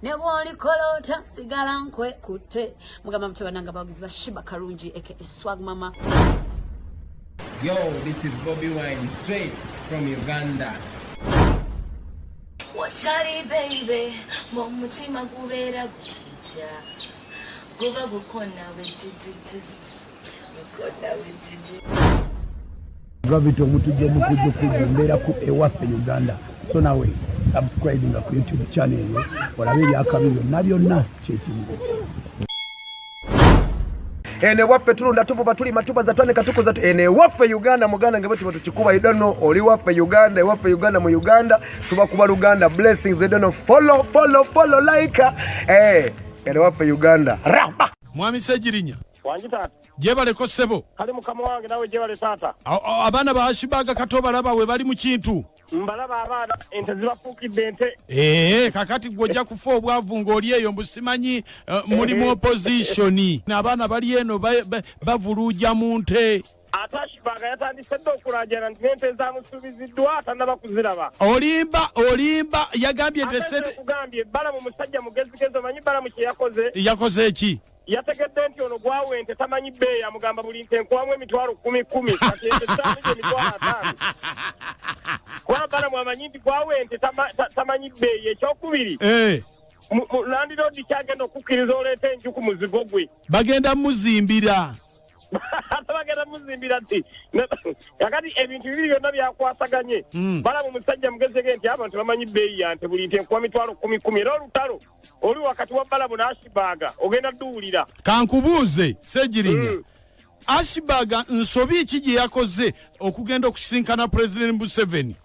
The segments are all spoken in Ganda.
Ne bw'olikola otya, sigala nkwekutte. Mugamba mutya bananga abawagizi ba Sheebah Karungi aka Swag Mama? Yo, this is Bobby Wine, straight from Uganda. Watali baby, mu mutima gubeera gutujja, guba gukona bwetuttu, gukona bwetuttu. Gravity Omutujju omukujjukujju, mbeera ku Ewaffe Uganda. So nawe subscribinga ku YouTube channel eyo olabe ebyakabi byonna byonna kyekimu. Eno ewaffe tulunda, tuvuba, tulima, tubaza, twanika, tukuza. Eno ewaffe Uganda, muganda nge bwe tuba tukikuba. You don't know oli waffe Uganda, ewaffe Uganda, mu Uganda tubakuba Luganda. Blessings. You don't know, follow, follow, follow, like. Eno ewaffe Uganda, raba. Mwami Segirinya. Wangi taata. Gyebaleko ssebo. Kale mukama wange, nawe gyebale taata. Abaana ba Ashibaga kato balaba we bali mu kintu. Mbalaba abaana, ente zibafuukidde ente. Ee, kakati gwe ojja kufa obwavu ng'oli eyo mbusimanyi muli mu opposition, abaana bali eno bavuluuja mu nte. Ate Ashibaga yatandise dda okulajana nti n'ente ezamusuubiziddwa tannaba kuziraba. Olimba, olimba, yagambye nte Ate sente. Nkugambye, Balamu musajja mugezigezi. Omanyi Balamu kye yakoze? Yakoze eki? Yategedde nti ono gwawa ente tamanyi bbeeyi, amugamba buli nte nkuwamu emitwalo kumi kumi, kati ente ttaano gye 50,000, kuba Balamu amanyi nti gwawa ente tamanyi bbeeyi. Ekyokubiri, landiroodi kyagenda okukkiriza oleeta enju ku muzigo gwe. Bagenda muzimbira. Ate bagenda muzimbira nti kakati ebintu bibiri byonna byakwasaganye. Balamu musajja mugezege nti abantu bamanyi bbeeyi ya nte, buli nte nkuwa mitwalo kumi kumi, era olutalo oli wakati wa Balamu n'Ashibaga ogenda dduwulira. Kankubuuze Segirinya. Ashibaga nsobi ki gye yakoze okugenda okusisinkana Pulezidenti Museveni?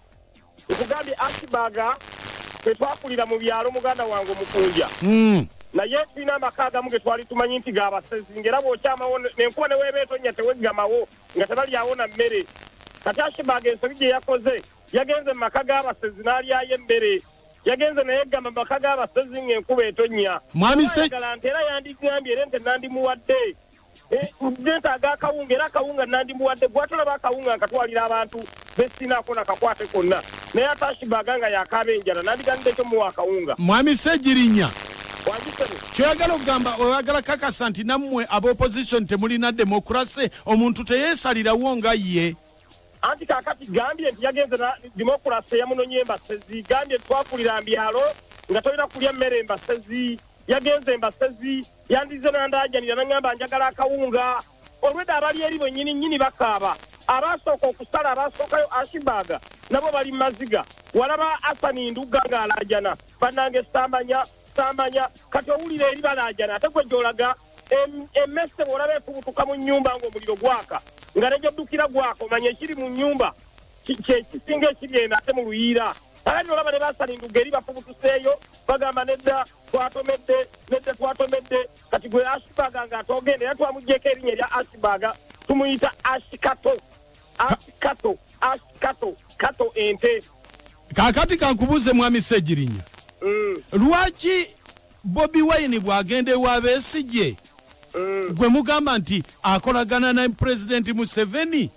Nkugambye, Ashibaga ffe twakulira mu byalo, muganda wange omukunja. Naye tulina amaka agamu ge twali tumanyi nti gabasezi, ngaera bw'okyamawo nenkuba ne weeba etonnya teweggamawo, nga tebalyawo na mmere. Kati Ashibaga ensobi gye yakoze, yagenze mu maka g'abasezi n'alyayo emmere, yagenze nayeggama mu maka g'abasezi ng'enkuba etonnya. Ayagala nti era yandigambye, era ente nandimuwadde. Nentaaga akawunga, era akawunga nandimuwadde. Gwatolaba akawunga nkatwalira abantu besinaako nakakwate konna, naye ate Ashibaga nga yakaaba enjala, nandiganiddekyo muwa akawunga. Mwami Segirinya. Wangisebo. Kyoyagala okugamba, oyagala kakasa nti nammwe aba opposition temulina democracy, omuntu teyeesalirawo nga ye? Anti kakati gambye nti yagenze na democracy yamunonye embasezi. Gambye twakulira mbyalo nga tolina kulya mmere embasezi. Yagenze embasezi, yandize nandajanira naŋŋamba njagala akawunga. Olwedde abali eri bwennyini nnyini bakaaba, abasooka okusala, abasookayo Ashibaga nabo bali mu maziga. Walaba Asani Nduga ng'alaajana, bannange sambanya sambanya. Kati owulira eri balaajana, ate gwe gy'olaga emmese bw'olaba efubutuka mu nnyumba ng'omuliro gwaka, nga ne gyoddukira gwaka, omanya ekiri mu nnyumba kyekisinga ekiri eno ate mu luyiira. Kakati olaba ne basani Nduga eri bafubutuseeyo, bagamba nedda twatomedde, nedda twatomedde. Kati gwe Ashibaga nga atogenda, era twamugyeko erinnya erya Ashibaga, tumuyita Ashikato, Ashikato, Ashikato, Kato ente. Kaakati kankubuuze mwami Segirinya. Lwaki Bobi Wine bw'agenda ewa Besigye, gwe mugamba nti akolagana ne Pulezidenti Museveni,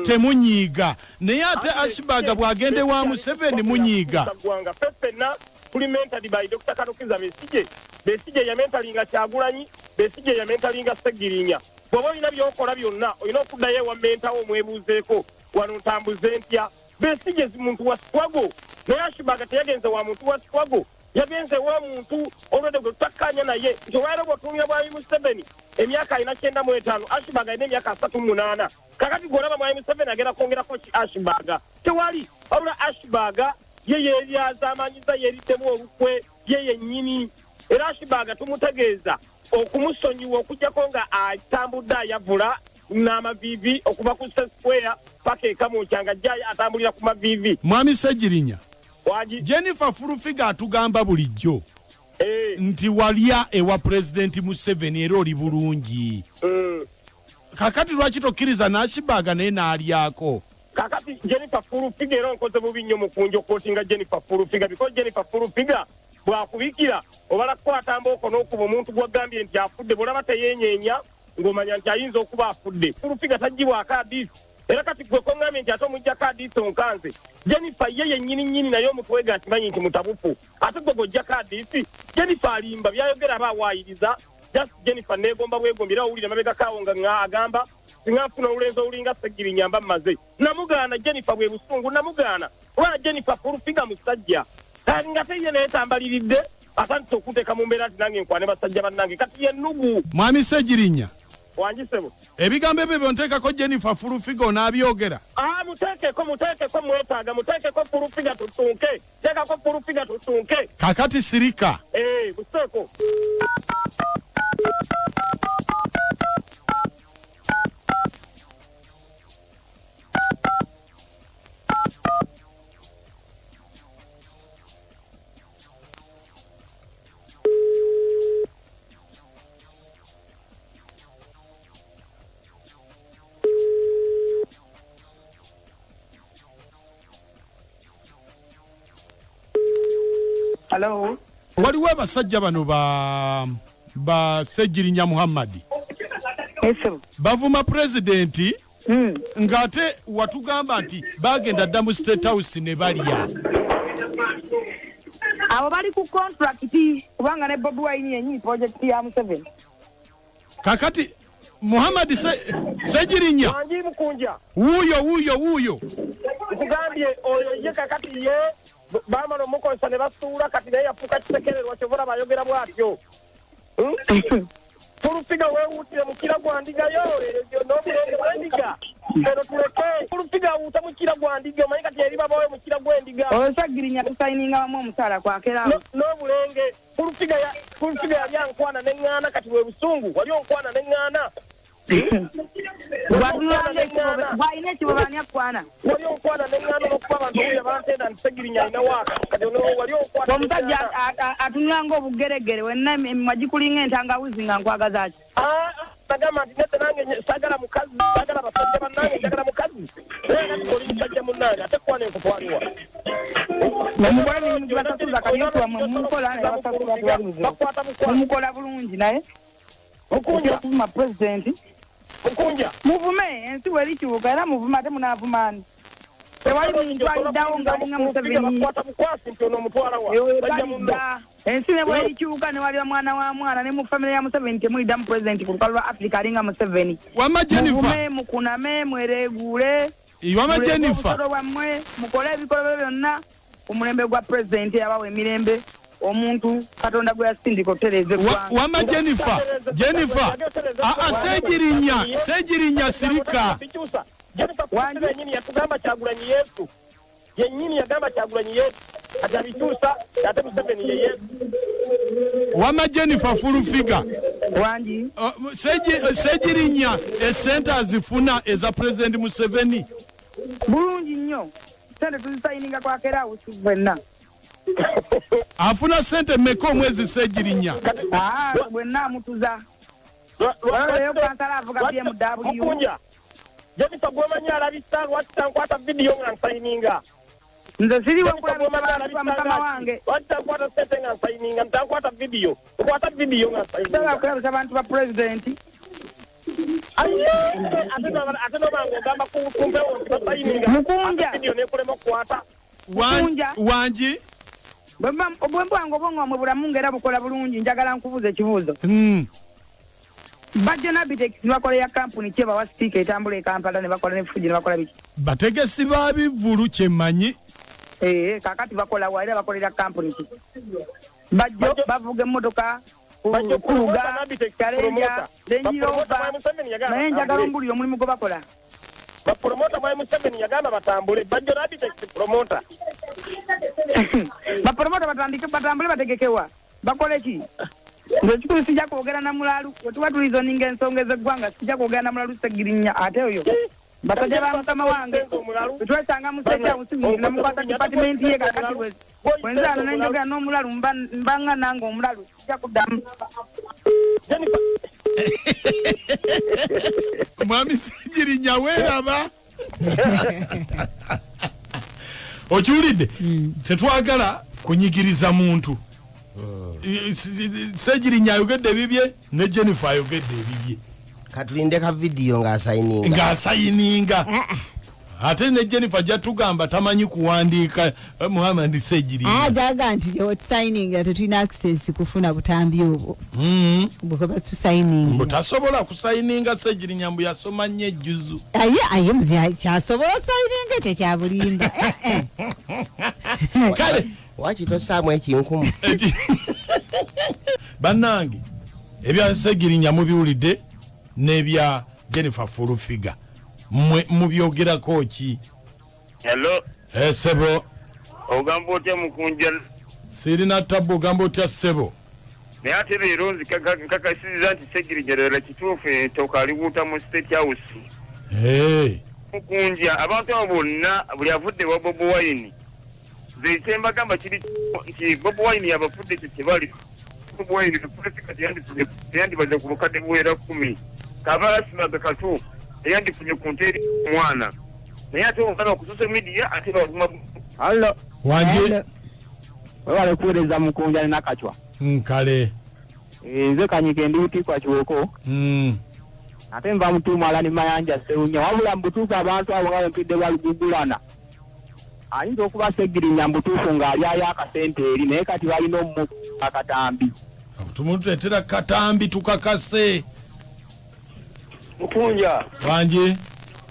temunyiiga, naye ate Ashibaga bw'agenda ewa Museveni munyiiga? Ggwanga ffe ffenna tuli mentored by Dr. Kanukiza Besigye. Besigye yamentalinga Kyagulanyi, Besigye yamentalinga Segirinya. Bw'oba olina by'okola byonna, olina okuddayo ewa mentor wo omwebuuzeeko, wano ntambuze ntya? Besigye muntu wa struggle, naye Ashibaga teyagenze wa muntu wa struggle, yagenze ew'omuntu olwedde gwe tutakkaanya naye nti olwaliro bw'otunuulira Mwami Museveni emyaka alina 95, Ashibaga alina emyaka 38. Kakati gw'olaba Mwami Museveni agenda kwongerako ki Ashibaga? Tewali. Wabula Ashibaga ye yeeryazamanyiza, yeeriddemu olukwe ye yennyini. Era Ashibaga tumutegeeza okumusonyiwa okuggyako nga atambudde ayavula n'amaviivi okuva ku Square paka e Kamwokya, nga ajjayo atambulira ku maviivi. Mwami Segirinya. Wangi. Jennifer Fulufiga atugamba bulijjo nti walya ewa Pulezidenti Museveni era oli bulungi. Kakati lwaki tokkiriza n'Ashibaga naye n'alyako? Kakati Jennifer Fulufiga, era onkoze bubi nnyo mukunja okwotinga Jennifer Fulufiga, because Jennifer Fulufiga bw'akubikira obala kukwata mbooko n'okuba omuntu gwagambye nti afudde, bw'olaba teyeenyeenya ng'omanya nti ayinza okuba afudde. Fulufiga tagibwako adiisi. Era kati gwe koŋŋambye nti ate omuggyako adiisi onkanze. Jennifer ye yennyini nnyini naye omutwe ge akimanyi nti mutabufu. Ate gwe gw'oggyako adiisi? Jennifer alimba, by'ayogera aba awaayiriza. Just Jennifer nneegomba bwegombi era owulira emabegako awo nga nga agamba singa nfuna olulenzi olulinga Ssegirinya mba mmaze. Namugaana Jennifer bwe busungu namugaana kubanga Jennifer full figure musajja kati ngate ye naye tambaliridde atandise okunteeka mu mbeera nti nange nkwane basajja bannange kati ye nnugu. Mwami Ssegirinya. Wangi ssebo. Ebigambo ebyo byonteekako Jennifer full figure onaabyogera? Ah, muteekeko muteekeko mwetaaga muteekeko full figure tutunke. Teekako full figure tutunke. Kakati sirika. Eh, buseeko. Hello. Waliwo abasajja bano ba ba Ssegirinya Muhammad. Yes, sir. Bavuma pulezidenti ng'ate watugamba nti bagenda dda mu State House ne balya. Abo bali ku contract kubanga ne Bobi Wine yennyini project ya Museveni. Kakati Muhammad Ssegirinya. Wangi Mukunja. Wuuyo wuuyo wuuyo. Nkugambye oyo ye kakati ye baamala omukozesa ne basuula kati naye yafuuka kisekererwa kyova olaba ayogera bw'atyo. Fulufiga weewuutire mukira gwa ndiga yo n'obulenge bw'endiga eno tuleke. Fulufiga awuuta mukira gwa ndiga omanyi kati eri babawe mukira gw'endiga. Oyo Ssegirinya tusayininga wamu omusaala kwakera. N'obulenge Fulufiga ya Fulufiga yali ankwana ne ŋŋaana kati bwe busungu wali onkwana ne ŋŋaana. Bwalina ekibobe ani akwana? Wali onkwana ne ŋŋaana olw'okuba abantu owulira bantenda nti Ssegirinya alina waaka kati ono wali onkwana ne Omusajja ŋŋaana. atunula ng'obugeregere wenna emimwa gikulinga entangawuzi nga nkwagaza ki? Ah, nagamba nti nedda nange saagala mukazi saagala basajja bannange njagala mukazi naye kati oli musajja munnange ate kwana enkutwaliwa. Mumukole emirimu gibasasuza kati nti wamwe mumukola naye basasula tewali buzibu. Mumukola bulungi naye Mukunja okuvuma pulezidenti. Mukunja muvume ensi bwerikyuka era muvume ate munaavuma ani? Tewali muntu aliddawo ng'alinga Museveni. Bakwata bukwasi nti ono omutwala wa Eyo bajja munno. talidda. Ensi ne bwerikyuka ne waliba mwana wa mwana ne mu famire ya Museveni temuliddamu pulezidenti ku lukalu lwa Africa alinga Museveni. Wamma Jennifer. Muvume, mukuname, mwereeguule. Wamma Muleke Jennifer. obusolo bwammwe, mukole ebikolobero byonna ku mulembe gwa pulezidenti abawa emirembe omuntu Katonda gwe yasindika okutereeza eggwanga. Wamma Jennifer, Jennifer, aa Ssegirinya, Ssegirinya sirika. Jennifer Wangi yennyini yatugamba Kyagulanyi Yesu. Yennyini yagamba Kyagulanyi Yesu. Kati abikyusa ate Museveni ye Yesu. Wamma Jennifer full figure. Wangi. Ssegirinya esente azifuna eza President Museveni. Bulungi nnyo. Sente tuzisayininga kwa Kerawusi bwenna. Afuna sente mmeka omwezi Ssegirinya? Ah, bwenna amutuza. Waliwo kansala avuga BMW. Mukunja. Jennifer gwomanyi alabisa lwaki tankwata vidiyo nga nsayininga? Nze siriwo Jennifer gwomanyi nkulabisa mukama wange. Lwaki tankwata sente nga nsayininga? Ntankwata vidiyo. Nkwata vidiyo nga nsayininga. Sobola kulabisa bantu ba pulezidenti. Aye, ate nobanga ogamba ku mpewo nti basayininga. Mukunja. Ate vidiyo nekulema okukwata. Mukunja. Wangi. Bwe mba nga obwongo bwamwe bulamu ng'era bukola bulungi, njagala nkubuuze ekibuuzo. Bajjo Nabitex bakola ya kampuni ki ebawa sipiika etambula e Kampala ne bakola ne Fuji ne bakola biki? Bategesi ba bivvulu kye mmanyi. Kaakati bakola wa era bakolera kampuni ki? Bajjo bavuga emmotoka Bajjo Kuluga, promoter Nabitex, Challenger, promoter. Range Bapromota Rover. Mwami Museveni yagamba Naye njagala batambule. ombulire omulimu gwe bakola. Bapromota Mwami Museveni yagamba batambule. Bajjo Nabitex promoter. Bapromota batandike batambule bategekewa. Bakole ki? Nze ekikulu sijja kwogera na mulalu. Bwe tuba tulizoninga ensonga ez'eggwanga sijja kwogera na mulalu Ssegirinya ate oyo. Basajja ba mukama wange. Twesanga mu State House namukwata department ye kakati bwe nzaala ne njogera n'omulalu mba nga nange omulalu sijja kuddamu. Mwami Ssegirinya weeraba. Okiwulidde? Tetwagala kunyigiriza muntu. Ssegirinya ayogedde ebibye ne Jennifer ayogedde ebibye. Katulinde ka vidiyo ng'asayininga. Ng'asayininga. Ate ne Jennifer jatugamba tamanyi kuwandiika Muhammad Ssegirinya. Agaga nti otusayininga tetulina access kufuna butambi obwo. Bwekuba tusayininga. Mbu tasobola kusayininga Ssegirinya, mbu yasoma nnyo ejjuzu. Aye aye muzi kyasobola osayininga ekyo kya bulimba. Kale waki tosaamu ekinkumu? Bannange, ebya Ssegirinya mubiwulidde n'ebya Jennifer Full Figure, mmwe mubyogerako ki? Hello. Sebo. Ogamba otya, Mukunja? Sirina tabu, ogamba otya, ssebo? Naye ate leero nkakasiriza nti Ssegirinya ddala kituufu ettooka aliwuuta mu State House. Hey. Mukunja, abantu abo bonna, buli avudde wa Bobi Wine, nze kyembagamba kiri nti Bobi Wine yabafudde ekyo kyebali. Bobi Wine teyandibaze ku bukadde buwera 10, kaba asimaga kato teyandifunye ku nte eri omwana, naye ate omwana ku social media ate bavuma. Hallo. Wanje. Webale kuweereza, Mukunja ne Nakacwa. Nkale. Nze Kanyike, ndi Butiikwa Kiwoko. Ate nva Mutuumala ne Mayanja Sewunya. Wabula mu butuufu abantu abo nga bempidde balugugulana. Ayinza okuba Segirinya mu butuufu ng'alyayo akasente eri, naye kati balina omu akatambi. Tumutuleetera katambi tukakase. Mukunja. Wanje.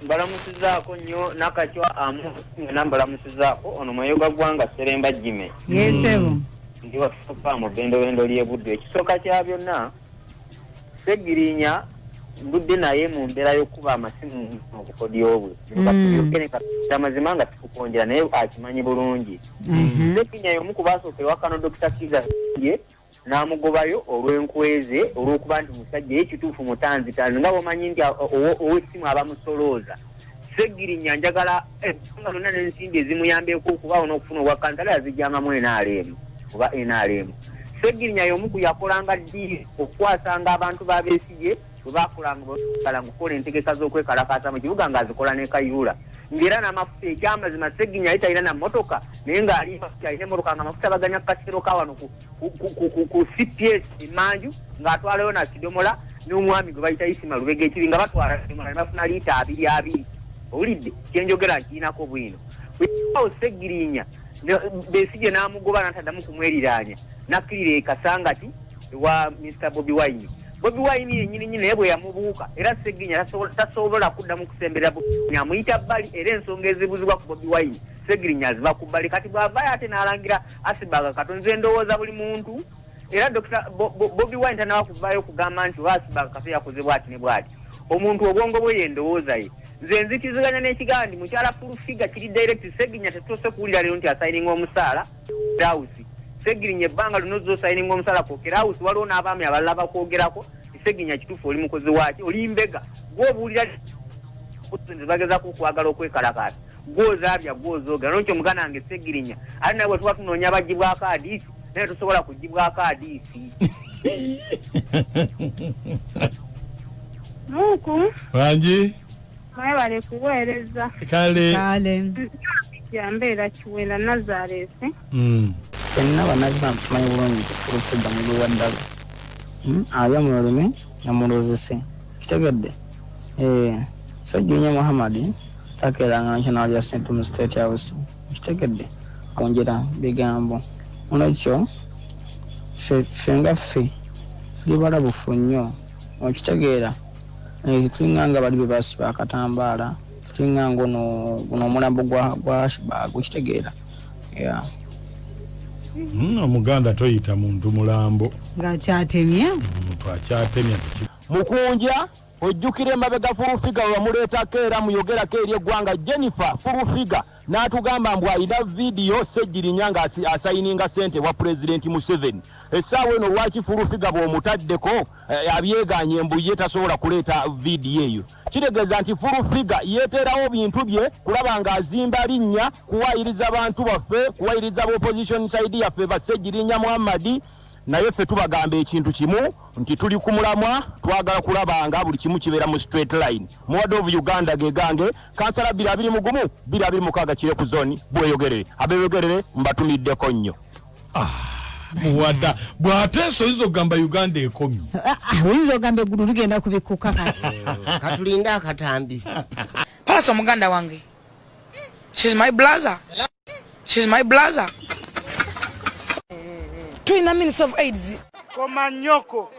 Mbalamusizaako nnyo, Nakacwa amu nga mbalamusizaako. Ono mweyoga ggwanga Seremba Jime. Yesebo. Ndi watufa mu bendobendo ly'ebuddu. Ekisooka kya byonna, Segirinya ndudde naye mu mbeera y'okuba amasimu mu bukodyo bwe. Tubyogere amazima nga tukukonjera, naye akimanyi bulungi. Segirinya y'omu ku baasooka ewa Kano Dr. Kiza ye n'amugobayo olw'enkweze, olw'okuba nti musajja ye kituufu mutanzitanzi, nga bw'omanyi nti ow'essimu abamusolooza. Segirinya njagala ebbanga lyonna n'ensimbi ezimuyambyeko okubaawo n'okufuna obwa kansala yazijjangamu NRM oba NRM. Segirinya y'omu ku yakolanga ddiiru okukwasanga abantu ba Besigye bwe bakolanga okukola entegeka z'okwekalakaasa mu kibuga, ng'azikola ne Kayihura, ng'era n'amafuta. Ekyamazima, Segirinya yali talina na mmotoka, naye ng'ali alina emmotoka, nga amafuta baganya ku kasero ka wano ku CPS emanju, ng'atwalayo na kidomola n'omwami gwe bayita Isima Lubega ekibi, nga batwala kidomola ne bafuna liita abiri abiri. Owulidde kyenjogera? Nkirinako bwino awo. Segirinya Besigye n'amugoba n'ataddamu kumweriraanya, nakkirira e Kasangati ewa Mr Bobi Wine. Bobi Wine yennyini nyini naye bwe yamubuuka, era Segirinya tasobola kuddamu kusemberera Bobi Wine, amuyita bbali, era ensonga ezibuzibwa ku Bobi Wine Segirinya aziba ku bbali. Kati bw'avaayo ate n'alangira Asibaga Kato, nze ndowooza buli muntu, era Dr Bobi Wine tanaba kuvaayo okugamba nti oba Asibaga Kato yakoze bw'ati ne bw'ati. Omuntu obwongo bwe yendowooza ye. Nze nzikiziganya n'ekigamba nti mukyala Full Figure kiri direct. Segirinya tetusoose kuwulira leero nti asayininga omusaala house. Segirinya ebbanga lino zosayininga omusaala kwokera house, waliwo n'abaami abalala bakwogerako. Segirinya kituufu oli mukozi waaki, oli mbega gwobuulira nze bagezaako okwagala okwekalakaasa, gwozaabya gwozoogera. Nolwekyo muganda wange Segirinya, ate nawe bwe tuba tunoonya bagibwako adiisi, naye tosobola kugibwako adiisi. Muku. Wangi. Mwebale kuweereza. Kale. Kale. Mbeera Kiwenda Nazaresi. Ffenna bannayuganda tukimanyi bulungi nti Full Figure mugwi wa ddalu. Alya mu lulimi ne mu luzise. Okitegedde? Eh, Ssegirinya Muhammad takeeranga nkya n'alya ssente mu State House. Okitegedde? Kwongera bigambo. Nolwekyo ffe nga ffe tuli balabufu nnyo. Okitegeera? Eh, tulinga nga bali be basiba akatambaala, tulinga ngono guno omulambo gwa Ashburg, okitegeera? Yeah. Omuganda toyita muntu mulambo. Ng'akyatemye. Omuntu akyatemya. Mukunja, ojjukira emabega Full Figure wamuleetako era muyogerako eri eggwanga, Jennifer Full Figure n'atugamba mbu alina vidiyo Ssegirinya nga asayininga ssente wa Pulezidenti Museveni. Essaawa eno lwaki Full Figure bw'omutaddeko abyeganye mbu ye tasobola kuleeta vidiyo eyo? Kitegeeza nti Full Figure yeeteerawo bintu bye kulaba ng'azimba linnya, kuwayiriza bantu baffe, kuwayiriza ba opposition side yaffe, ba Ssegirinya Muhammadi. Naye ffe tubagamba ekintu kimu nti tuli ku mulamwa, twagala kulaba nga buli kimu kibeera mu straight line. Muwadde of Uganda ge gange kansala 221 226 kire ku zone Bweyogerere. Abeyogerere mbatumiddeko nnyo. Muwada bw'ateesa oyinza okugamba Uganda ekomye. Ah, ah, oyinza ogamba eggulu ligenda kubikkuka kati. Katulinde akatambi. Palaso muganda wange. She's my brother. She's my brother. Tulina Minister of AIDS. Komanyoko.